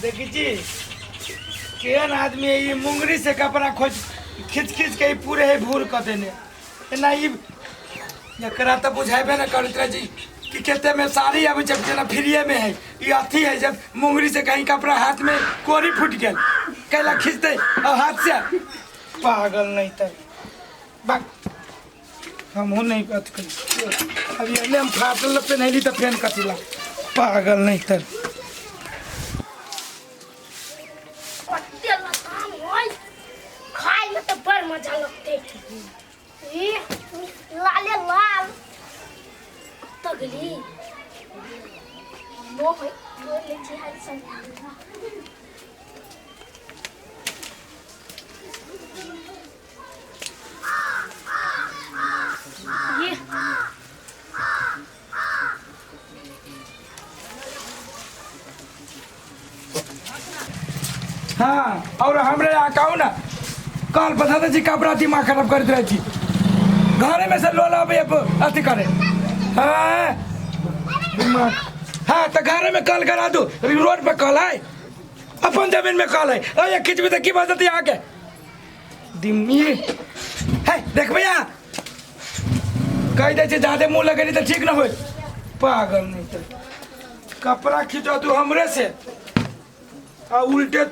देखी छी केहन आदमी है ई मुंगरी से कपड़ा खोज खींच खींच के ई पूरे है भूर कऽ देने एना ई एकरा तऽ बुझेबे ने करैत रहै छी कि खेते में साड़ी आबै छै जेना फ्रीए में है ई अथी है जब मुंगरी से कहीं कपड़ा हाथ में कोरी फूट गेल कैला खींचते और हाथ से पागल नहीं तऽ बाक हमहूँ नहीं अथी करी अभी एने हम फाटल पेन्हैली तऽ फेन कथी ला पागल नहीं तऽ कते लताम होय खाय में तऽ बड़ मजा लगते ई लाले लाल तगली मोह तोड़ ले छी हाल सन ये हाँ और हमरे यहाँ कहू ना कल बता दे छी कपड़ा दिमाग खराब करैत रहै छी घरे में से लोला अबै अथी करे हाँ दिमाग हाँ तो घरे में कल करा दू रोड पे कल है अपन जमीन में कल है अरे खिंचबी तो की बात यहाँ के दिमी है देख भैया कहि दै छै जादे मुँह लगेली तऽ ठीक न होय पागल नहीं तऽ कपड़ा खींचो तू हमरे से आ उल्टे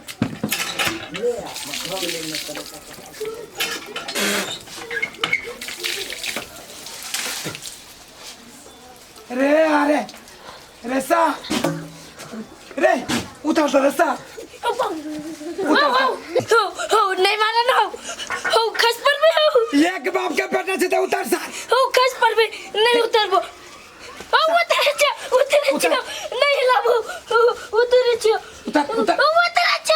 रे अरे रेसा रे उतर तो रेसा हो हो नहीं माना ना हो खस पर भी हो एक बाप के बेटा छै तऽ उतर सा हो खस पर भी नहीं उतरबो हो उतर छ उतर छ नहीं लाबो उतर छ उतर उतर उतर छ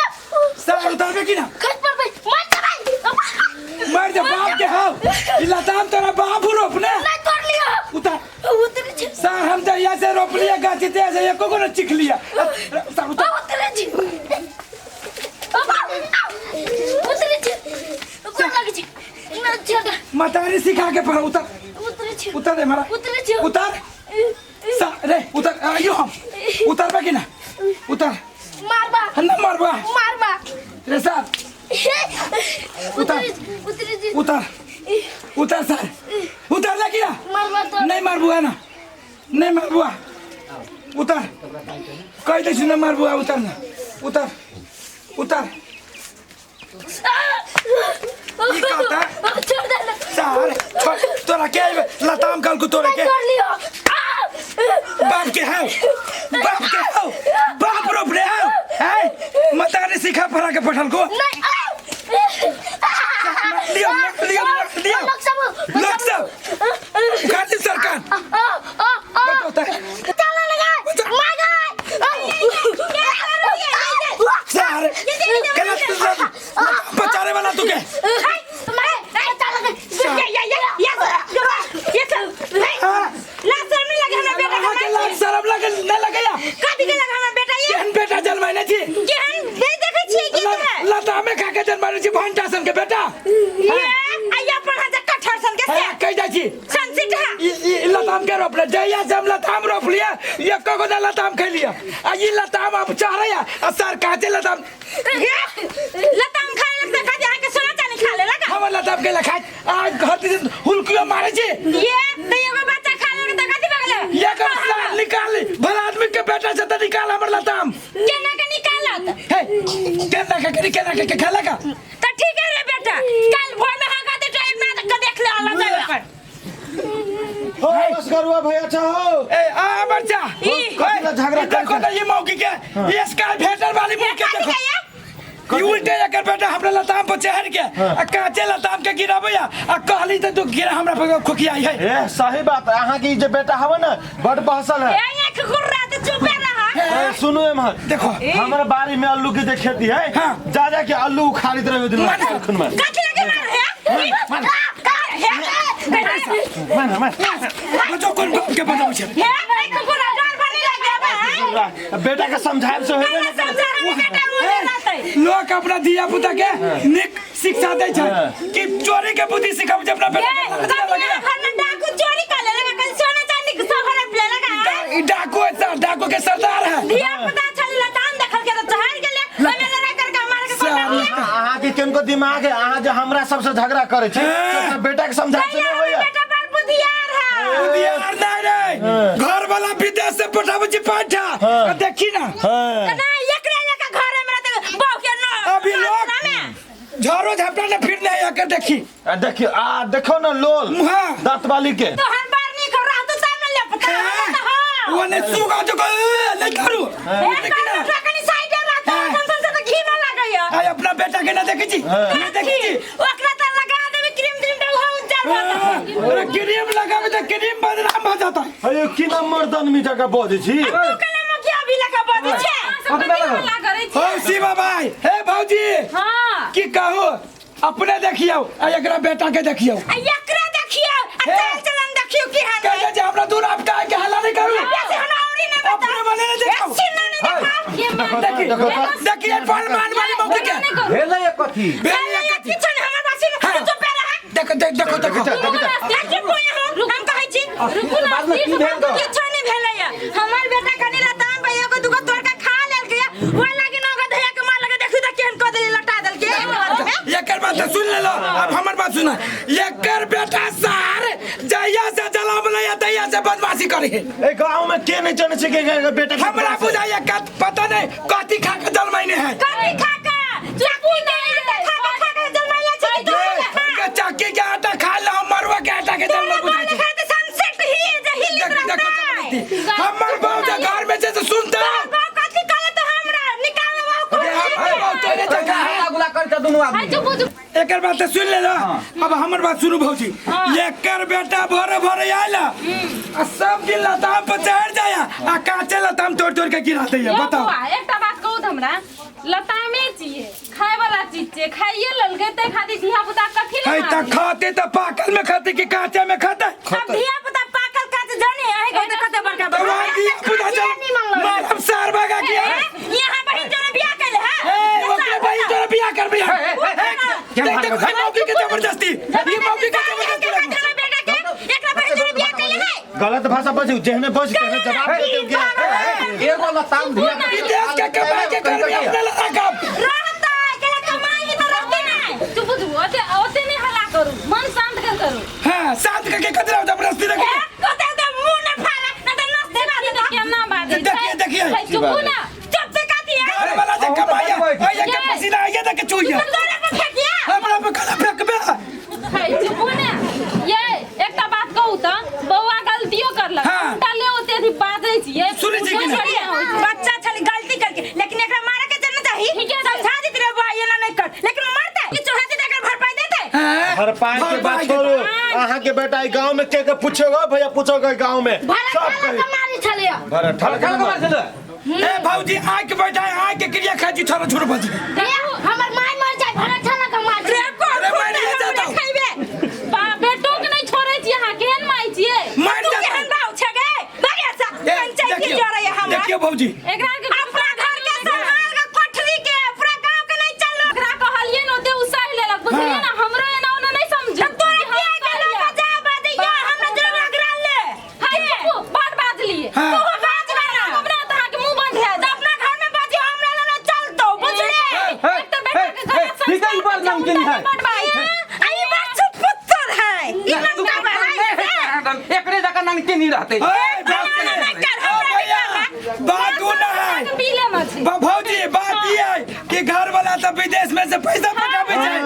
सर उतरबे की ना खस पर भी मर जा भाई मर जा बाप के हाव ई लताम तोरा बाप रोपने नहीं तोड़ लियो उतर उतर छ सर हम जहिया से रोप लिया गाछी ते से एको को न चिख लिया सर उतर उतर छ उतर छ कोन लगे छ ना छोड़ मतारी सिखा के पढ़ उतर उतर छ उतर दे मारा उतर छ उतर सा रे उतर आइयो हम उतरबे की ना उतर मारबा हम ना मारबा मारबा रे सर उतर उतर जी उतर उतर सर उतर ले की ना मारबा तो नहीं मारबुआ ना नहीं मारबुआ उतर कहि दै छु न मारबुआ उतर न उतर उतर ई कहता छोड़ दे ना सर छोड़ तोरा के लताम कल को तोरे के कर लियो बाप के हौ बाप के हौ बाप रोप रे हौ है मतारी सिखा पढ़ा के पठल को नहीं मार लियो मार लियो मार लियो लोग सब लोग सब उखाड़ ली सरकार बताओ तो। चला लगा मार सर गलत बचाने वाला तू के हाँ। अहाँ के लाज शरम लगे न लगैया केहन बेटा जन्माने छी लता में खा के जन्माने छी भंटा सन के बेटा हाँ, कहि जाइ छी ई ई लताम के रोपले जहिया से हम लताम रोप लिया एको गो ना लताम खैलिया आ ई लताम अब चढ़ैया आ सर काचे लताम हमर लताम के लखाय आ घर दिस हुलकियो मारे छी ये कर साल निकाल भला आदमी के बेटा से त निकाल हमर लताम केना के निकालत हे केना के करी केना के खेला का त ठीक है रे बेटा कल भोर में हगा दे टाइम ना के देख ले अल्लाह जाए ओकर हो नमस्कार भैया अच्छा हो ए आ बच्चा ई। कथी ला झगड़ा देखो करता? त ये मौकी के ये स्काई भेटर वाली मुर्गी कथी देखो के ये? ई उल्टे एकर बेटा हमरा लताम पर चढ़ के आ काचे लताम के गिराबैया आ कहली त तू गिरा हमरा पर खोखियाई है ए सही बात है अहाँ के ई जे बेटा हवे ना बड़ बहसल है ए आँख गुर्रा त चुपे रह ए, सुनू एम्हर देखो हमरा बाड़ी में आलू के जे खेती है हाँ। जा जा के आलू उखाड़ित रहे दिन मार। खुन में कथी लगे मार है मार मार मार बचो कोन बाप के बताबै छै हे आँख गुर्रा डर बने लगे बा बेटा के समझाएब से हेबे ना ना समझा रे बेटा रोने रहतै लोक अपना धिया पुता के नीक शिक्षा दै छै कि चोरी के बुद्धि सिखाबै छै अपना बेटा ए के। कथी घर में डाकू चोरी कर लेलक कल सोना चांदी के सब हड़प लेलक ई डाकू है, डाकू के सरदार है धिया पुता छली लताम देखल के त चढ़ गेल केनको दिमाग है अहाँ जे हमरा सबसे झगड़ा करै छी से अपना बेटा के समझा से नहीं होइया। बेटा बड़ बुधियार है। बुधियार नहीं रे, घर वाला विदेश से पठाबै छी पैसा। हाँ। आ देखी ना। हाँ। ना एकरे लेके घरे में रहते बहू के न अभी लोग झाड़ो झपटा ने फिर नहीं आकर देखी। आ देखियो, आ देखो ना लोल हाँ। दांत वाली के तोहर बार नीक रह तो तब न लेपता। हाँ। वो ने सुगा जो को नहीं करू। देखी ना। कनी साइड रहता। हाँ। सन सन से घी न लागैया। आई अपना बेटा के ना देखी छी, ना देखी छी। ओकरा त लगा देबे क्रीम त्रीम त उहो उज्जर भऽ जेतै। अरे क्रीम लगावे तो क्रीम बदनाम हो जाता है। अरे की नाम मर्दन मी जगह बजै छी? तू कना मुखिया भी लगा बजै छै। हल्ला करै छी। हो शिवा भाई, हे भौजी। हाँ। की कहू, अपने देखियौ आ एकरा बेटा के देखियौ। आ एकरा देखियौ आ हे। चाल चलन देखियौ केहन है। कहै जे हमरा दूर आप के के हल्ला नहीं करू। बेसी हनाउरी नहि बताउ। अपने वाले ने देखाओ। सीना नहि देखाओ। ये मार देखी देखी पान मान वाली मौकी के नहीं करू। भेलै कथी? भेल ये कथी? किछु नहि हमर बासी। हाँ। तू चुप रह। देखो देख देखो देखो। देखी कोई हम कहै छी। रुकू ना, बादमे की भेल गऽ? किछु नहि भेलैया। हमर बेटा कनी लताम पे एगो दूगो तोड़ के खा लेलकै, ओहि लागी नगद धैया के मार लगे। देखू त केहन कऽ देली, लटा देलकै एक बार में। एकर बात तो सुन लेलो, अब हमर बात सुना। एकर बेटा सार जहिया से जलाम लैया तहिया से बदमाशी करे है। ए गांव में के नहीं जाने छै के के बेटा के हमरा बुझाइया कत पता नहीं कथी खा के जलमाइने है। कथी खा के? चक्की के आटा खा के खा के जलमाइले छै कि तोरा खा? के चक्की के आटा खा लो, मरुआ के आटा के जलमा तोरा बुझाइ छै। खा के सनसेट ही जे हिलित देख देखो रहतै। जबरदस्ती हमर बहू जे घर में छै से सुनते। तोहर बाप कथी कहले तो हमरा निकाल बाबू। अरे हमर बहू तोरे जगह है। हल्ला गुल्ला करै छ दुनू हाय आदमी। चुप चुप। एकर बात तो सुन लेलो, अब हमर बात सुनू भौजी। एकर बेटा भोरे भोरे आयल आ सब दिन लताम पर चढ़ जाया आ काचे लताम तोड़ तोड़ के गिरा दैया। यौ बताओ। बौआ, एकटा बात कहू त हमरा लतामे छियै, खाय वाला चीज छियै, खाइए लेलकै तै खातिर धिया पुता कथी है ले त मारतै? खाते त पाकल में खाते कि काचे में खाते? अब धिया पुता पाकल काच जाने आहे के कते बड़का तो बड़का। वहाँ धिया पुता चल मारब सार भागा किया। यहाँ बहिन जोरे बियाह कैले है। ए ओकरे बहिन तोरा बियाह कर बियाह। देख देख ये मौकी के जबरदस्ती, ये मौकी के जबरदस्ती लगू। बेटा के एकरा बहिन जोरे बियाह कैले है। गलत भाषा बजू जेहने बज तेहने जवाब दे देब। एगो लताम धिया विदेश के कमाई के करबी अपने ला रखब। रहता एकरा कमाई त रहते नहीं। चुप चुप, ओते ओते नहीं हल्ला करू, मन शांत कर करू। हां साथ के कतरा जबरदस्ती लगे। कते त मुंह न फाड़ा न त नस देबा देखिए केना बाजै छै। देखिए देखिए। हाय चुपू ना। चुप से काती है। घर वाला जे कमाई है ये के पसीना आइए देख के चुइया तोरे पर फेंकिया। हमरा पे कला फेंकबे। हाय चुपू ना। ये एकटा बात कहू त बौआ गलतियो करलक। हाँ। उल्टा ले ओते अथी बाजै छियै। सुनै छी कि नहि? बच्चा छली गलती करके, लेकिन एकरा मारे के जरूरत चाही। ठीके छै। समझा देते रे बौआ एना नहीं कर, लेकिन मारते किछु हेतै त एकर भरपाई देते। भरपाई के बात छोड़ू, अहाँ के बेटा ई गांव में के के पूछेगा भैया? पूछोगे गांव में सब कही मारी छलैया। भरा ठल ठल के मारै छलै। ए भौजी आँख बैठा आँख के क्रिया खाइ छी छोरो छोरो बजी। हमर my मर जाय भरा छला के मार। रे को अरे मारिए जाता। खइबे। बा बेटो के नहीं छोड़ै छियै अहाँ, केहन माय छियै? मार तू जाता। केहन बाऊ छे गे? भागे से ए, पंचायती देखियौ जरे हमरा। देखियौ भौजी। एकरा के अपना घर के संभाल के कोठरी के पूरा गांव के नहीं चलो। एकरा कहलियै न ओते उसाहि लेलक, बुझलियै ना? हमरो एना ओना नहीं समझू। तोरा किया के लोग जा बाजैया हमरा जरूर अगरा ले। हाय चुपू, बड़ बाजलियै। हाँ। तू बाज ना। हमरा तऽ अहाँके मुँह बंद भए त जायत। अपना घर में बाजी हमरा लग चलतो बुझले। एक तऽ बेटा के गलत ठीक है, ई बात संस्कार नाम केनी है। बड़ बाजै छै। आ ई बात सुपुत्र है। ई नंगा है। एकरे जकाँ नंगके नहीं रहतै। ए भौजी, नहीं कर, ओ भैया बात उ ना है। पीले मे छै। भौजी बात ई है कि घर वाला तो विदेश में से पैसा पठावे छै,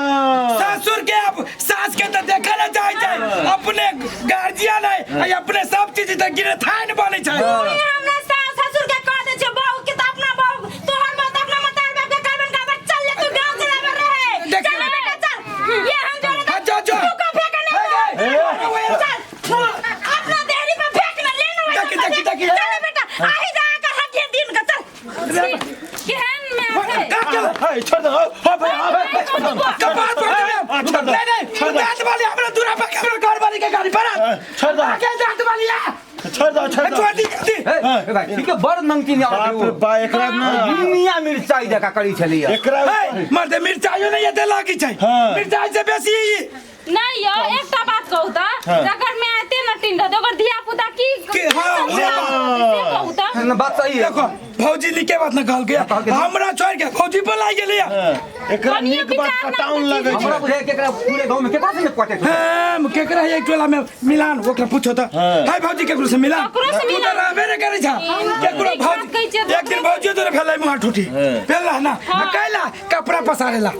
ससुर के अब सास के तो देखे न जाय छै, अपने गार्जियन है आ अपने सब चीज त गिरथान बनै छै। हमरा सास ससुर के कह दे छै बहू के त अपना बहू तोहर बात अपना मतार बाप के करबन का चल ले तू गांव चलावे रहे। देखियौ। चल बेटा चल। ये हम जोरे हाँ, जो जो। तू को फेंकने हे, चल अपना देहरी पे फेंक ना ले ना। देखी, देखी, देखी। चल बेटा आही जा कर हटिए दिन का चल। केहन माय छै? का केला? हे छोड़ दो हो भैया, हो छोड़ दो। कपार पर हाँ, दे। छोड़ दो। नहीं नहीं, छोड़ दो। दांत वाली हमरा दूरा पर के हमरा घर वाली के गाड़ी पर छोड़ दो। आगे दांत वाली आ। छोड़ दो छोड़ दो। छोड़ दी दी। हे भाई, ठीक है, बड़ नमकीन बाप रे बा एकरा ना दुनिया मिरचाई जकाँ करै छलैया। एकरा हे मर्दे मिरचाइयो नहीं एते लागी छै। हाँ। मिरचाई से बेसी ई। नहीं यौ, एकटा बात कहू त हाँ। जकर my एते नटिन रहतै ओकर धिया पुता की के हाँ, से कहू त। बात सही है। देखो भौजी लिखे बात न कहल के कहलकै। हमरा छोड़ के भौजी बोला। लागि गेलैया। एकरा नीक बात कटाउन लगै हमरा छै। बुझाय केकरा पूरे गांव में केकरा से नहीं पटे छै। हम केकरा है एक टोला में मिलान ओकरा पूछो त। हाय भौजी, केकरो से मिलान? ककरो से तू तो मिलान? रहबे ने करै छा। केकरो एक बात भौजी कहै छियै, एक दिन भौजी तोरे भेलै मुँह ठूठी भेला ना आ कैला कपड़ा पसारेला।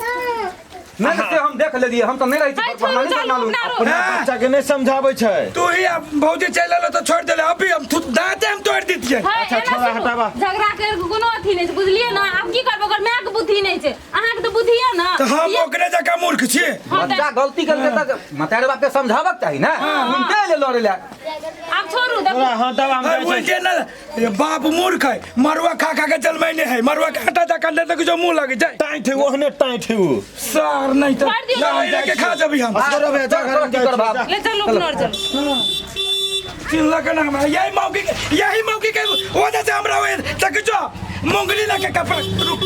नहीं से हम देख लेलिए, हम तो नहीं रही हाय, छी, छोड़ू, हमरा नहीं चलू, मालूम। अपना रो। अपना हाँ। बच्चा के नहीं समझाबै छै। तू ही अब भौजी चलि एलो तो छोड़ देले, अभी हम दाँते हम तोड़ दितियै। हाय, अच्छा, एना छोड़ा, सुनू, हटाबा। झगड़ा कर के कोनो अथी नहीं छै, बुझलियै ना? आब की करबै? ओकर माय के बुद्धि नहीं छै, अहाँके तऽ बुद्धि यऽ ना। तऽ हम ओकरे जकाँ मूर्ख छियै। हाँ, तऽ बच्चा गलती करके तक मतारे बाप के समझावक चाही ना, उनके ले लड़े ला। आब छोड़ू, देखू। छोड़ा, हटाबा, हम है, जाइ छी। उल्टे न ये बाप मूर्ख है, मरुआ खा खा के जलमैने है, मरुआ के आटा जकाँ दे तऽ जो मुँह लगे छै। टाइट है, ओहने टाइट है उ। सार नहीं तऽ छोड़ दियौ। नहीं लेके खा जबी हम। असगरे भैया, जा घर में जाइ छी, जा। ले चलू, अपना और चलू। चिन्हलक ना हमरा, यही मौकी के वजह से हमरा तक जो मुंगली लेके कपड़ा रुक।